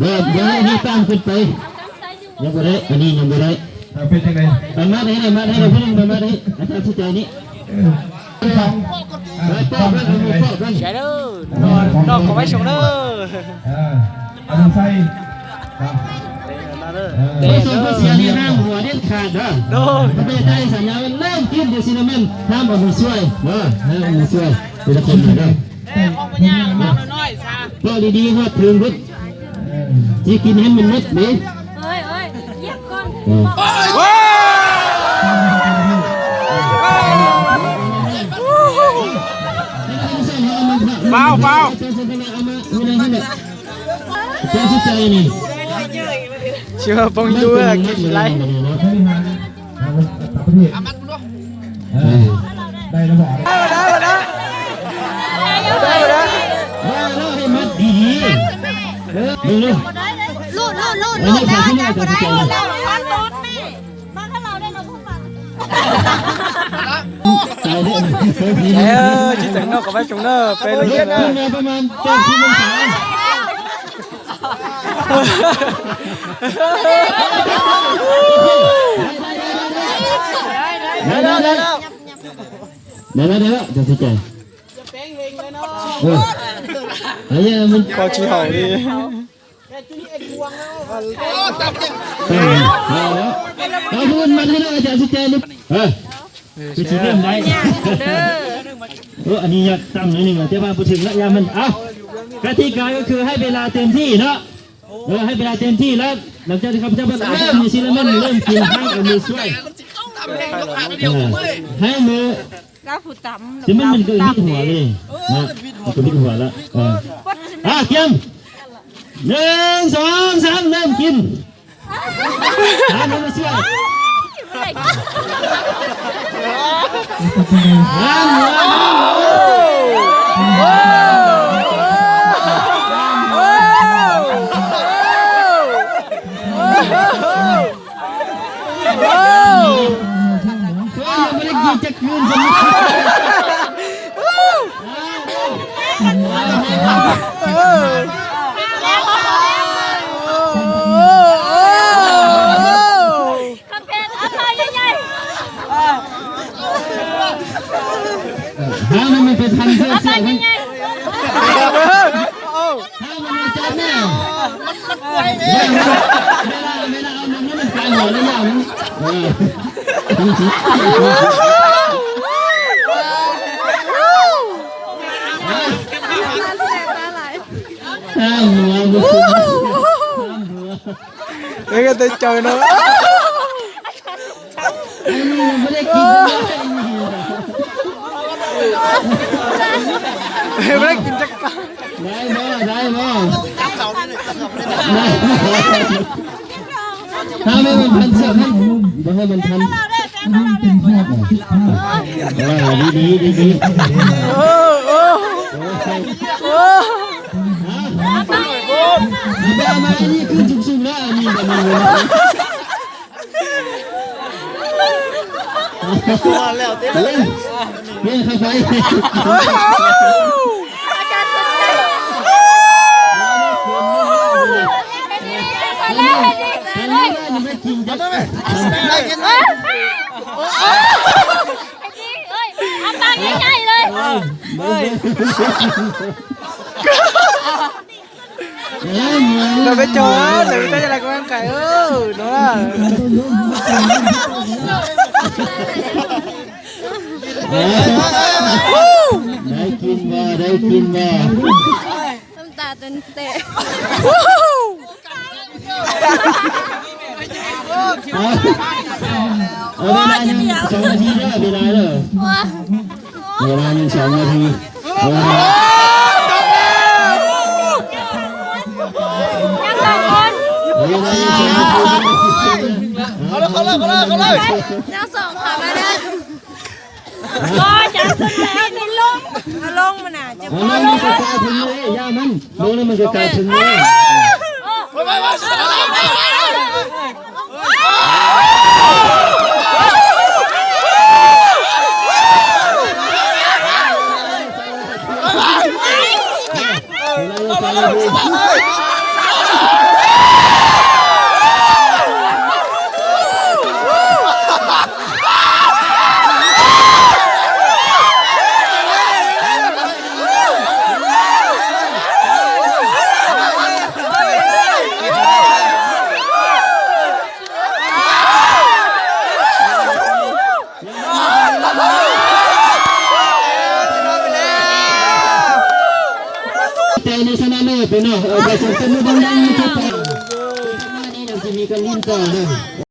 ບໍ່ ບໍ່ໃຫ້ນີ້ຕາມຂຶ້ນໄປ ຍັງບໍ່ໄດ້ ອັນນີ້ຍັງບໍ່ໄດ້ ເອົາເປັນຈັ່ງໃດ ເອົາມາໃຫ້ ມາໃຫ້ເພິ່ນ ມາໃຫ້ອາຈານສຸດໃຈນີ້ ເອີ ສອງ ເອີ ເປັນຈັ່ງໃດ ໃຫຍ່ເດີ ນ້ອງ ນ້ອງກໍໄວ້ຊົງເດີ ເອີ ເອົາໃສ່ ມາເດີ ເອີ ເຕະເດີ ເສຍນີ້ຫ້າມຫົວເດັດຂາດເດີ ໂດຍ ບໍ່ໄດ້ໃຊ້ສັນຍາ ເລີ່ມກິນເດຊິນາເມັນ ຫ້າມເອົາມືຊ່ວຍເດີ ຫ້າມເອົາມືຊ່ວຍ ເປັນຄົນເດີ ເວົ້າດີໆ ຮອດເຖິງເບິດ ຊິກິນໃຫ້ມັນໝົດເດ້ ເອີຍ ເອີຍ ຢຽບກ່ອນ ເອີ ຟາວ ຟາວ ເຈົ້າຊິໃຈນີ້ ເຊື່ອປົງຢູ່ ກິນຫຼາຍ ເອີ ໄດ້ແລ້ວບໍ່ ໄດ້ແລ້ວ ໄດ້ແລ້ວ ໄດ້ແລ້ວ ໃຫ້ມັດດີໆ ເອີ ເບິ່ງດູ ຫຼຸດ ຫຼຸດ ຫຼຸດ ຫຼຸດ ຫຼຸດ ຫຼຸດ ເອີ ຊິໃສ່ນອກກັບໄວ້ຊົງເດີ ໄປໂລດເດີ ປະມານແປດສິບອົງສາ ໄດ້ແລ້ວ ໄດ້ແລ້ວ ໄດ້ແລ້ວ ຈັກຊິແຈ ເອີ ອັນນີ້ມັນ ຂໍຊິເຮົາດີ ເອີ ເອົາເພິ່ນມາໃຫ້ເນາະ ອາຈານສຸດໃຈ ເອີ ຄືຊິເລີ່ມໄດ້ ເອີ ອັນນີ້ຢາກຕັ້ງໜ້ອຍໜຶ່ງ ແຕ່ວ່າບໍ່ເຖິງລະຍະມັນ ເອົ້າ ກະຕິກາກໍຄືໃຫ້ເວລາເຕັມທີ່ເນາະ ເອີ ໃຫ້ເວລາເຕັມທີ່ ແລ້ວຫຼັງຈາກທີ່ຂ້າພະເຈົ້າເລີ່ມ ເລີ່ມກິນ ໃຫ້ເອົາມືຊ່ວຍ ເອີ ໃຫ້ມື ແລ້ວຜູ້ຕຳ ທີ່ມັນ ມັນກໍວິດຫົວເລີຍເນາະ ມັນກໍວິດຫົວລະ ເອີ ອ່າ ກຽມ ໜຶ່ງ ສອງ ສາມ ເລີ່ມກິນ ຫ້າມເອົາມືຊ່ວຍ ຫ້າມ ຫ້າມ ເອີ ຫ້າມໃຫ້ມັນເປັນພັນເຊື່ອ ເຊື່ອມັນ ຫ້າມໃຫ້ມັນຈັບແນ່ ເວລາ ເວລາເອົາລົງ ໃຫ້ມັນກາຍຫົວເລີຍ ຢ່າມັນ ເອີ ຫ້າມຫົວ ເອີ ກໍແຕ່ເຈົ້າເນາະ ບໍ່ໄດ້ກິນຈັກຄຳ ໄດ້ບໍ່ ໄດ້ບໍ່ ໄດ້ບໍ່ ຖ້າແມ່ນມັນພັນເຊືອກຫັ້ນ ບໍ່ໃຫ້ມັນພັນ ເອີ ດີໆ ດີໆ ເອີ ເອີ ເອີ ເອົາໄປ ເອົາໄປ ອັນນີ້ຄືສຸກໆ ແລ້ວ ອັນນີ້ ອັນນີ້ ແລ້ວເດ້ ເອີ ເອີ ເຂົ້າໄປ ເອີຍ ເອົາປາກໃຫຍ່ໆ ເລີຍ ເອີ ເດີໄປຈອດ ເດີໄປຈອດ ເດີໄປຈອດ ເດີໄປຈອດ ເອີ ເນາະ ໄດ້ກິນບໍ່ ໄດ້ກິນບໍ່ ນ້ຳຕາເຕັ້ນແຕກ ເອົາ ເອົາເວລາຍັງສອງນາທີເດີ ເວລາເດີ ເວລາຍັງສອງນາທີ ເອົາເວລາ ຍັງສອງຄົນ ເອົາເວລາຍັງສອງນາທີ ເອົາເລີຍ ເອົາເລີຍ ເອົາເລີຍ ຍັງສອງ ເອົາມາເດີ ບໍ່ ຈານສຸດແລ້ວ ລົງ ເອົາລົງມານະ ເອົາລົງ ມັນກໍກາຍເຖິງເລີຍ ຢ່າມັນ ໂດນແລ້ວມັນກໍກາຍເຖິງເລີຍ ໄປ ໄປ ໄປ ໄປ ໄປ ໃຈໃນຊະນະເລີດເນາະ ເອີ ຂໍສຽງຕົບມືດັງໆ ໃຫ້ເພິ່ນ ມານີ້ຍັງຊິມີການຫຼິ້ນຕໍ່ເນາະ.